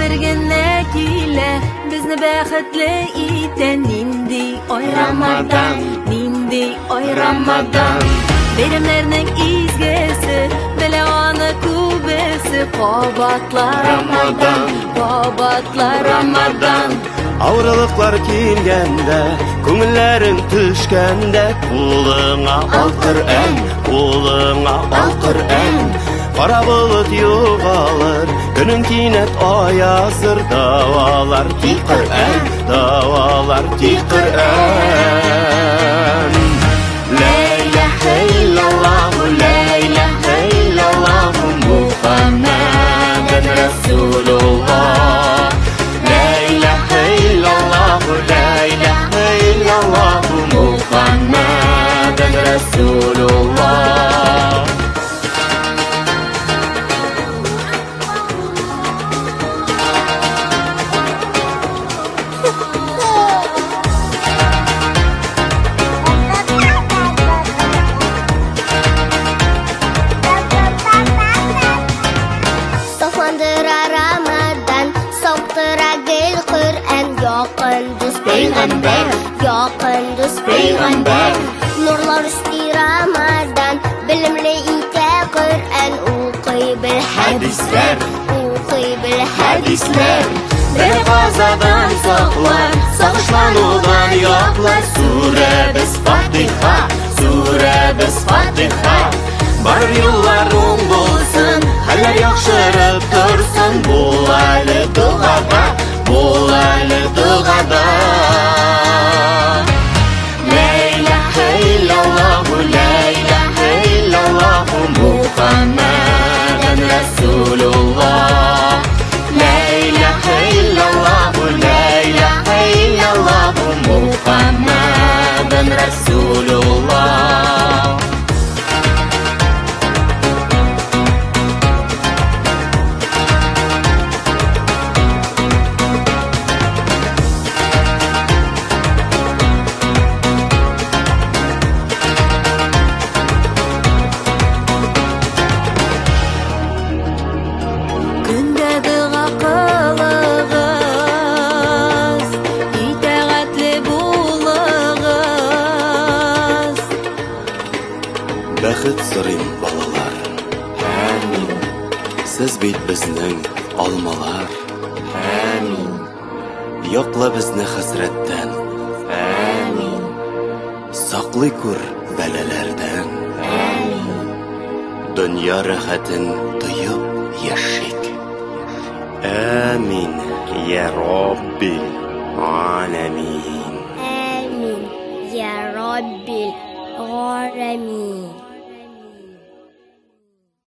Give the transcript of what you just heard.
бер генә килә, безне бәхетле итә. Нинди ай Рамадан, нинди ай Рамадан. Бәйрәмнәрнең изгесе, белә аны күбесе. Кабатла Рамадан, кабатла Рамадан. Авырлыклар килгәндә, күңелләрең төшкәндә, кулыңа ал Коръән, кулыңа ал Коръән. Кара болыт югалыр, көнең кинәт аязыр, давалар тик Коръән, давалар тик Коръән. Ла илаһа иллаллаһ, ла илаһа иллаллаһ, Мухаммадан Расулуллаһ. Ла илаһа иллаллаһ, ла илаһа иллаллаһ, Мухаммадан Расулуллаһ. Сафландыра Рамадан, сауктыра гел Коръән, якын дус пәйгамбәр, якын дус пәйгамбәр. Нурлар өсти Рамадан, белемле итә Коръән, укый бел хәдисләр, укый бел хәдисләр. Бер казадан саклар, сагышланудан яклар. Сүрәбез Фатиха, сүрәбез Фатиха. Бар юллар уң булсын, хәлләр яхшырып торсын. Бул әле догада, бул әле догада. Ла илаһа иллаллаһ, ла илаһа иллаллаһ, Мухаммадан Расулуллаһ. Ла илаһа иллаллаһ, ла илаһа иллаллаһ, Мухаммадан Расулуллаһ. Көндә дога кылыгыз, итәгатьле булыгыз. Бәхет сорыйм, балалар. Амин. Сез бит безнең алмалар. Амин. Якла безне хәсрәттән. Амин. Саклый күр бәлаләрдән. Амин. Дөнья рәхәтен тоеп яшик. Амин. Я Роббил аләмин. Амин. Я Роббил галәмин.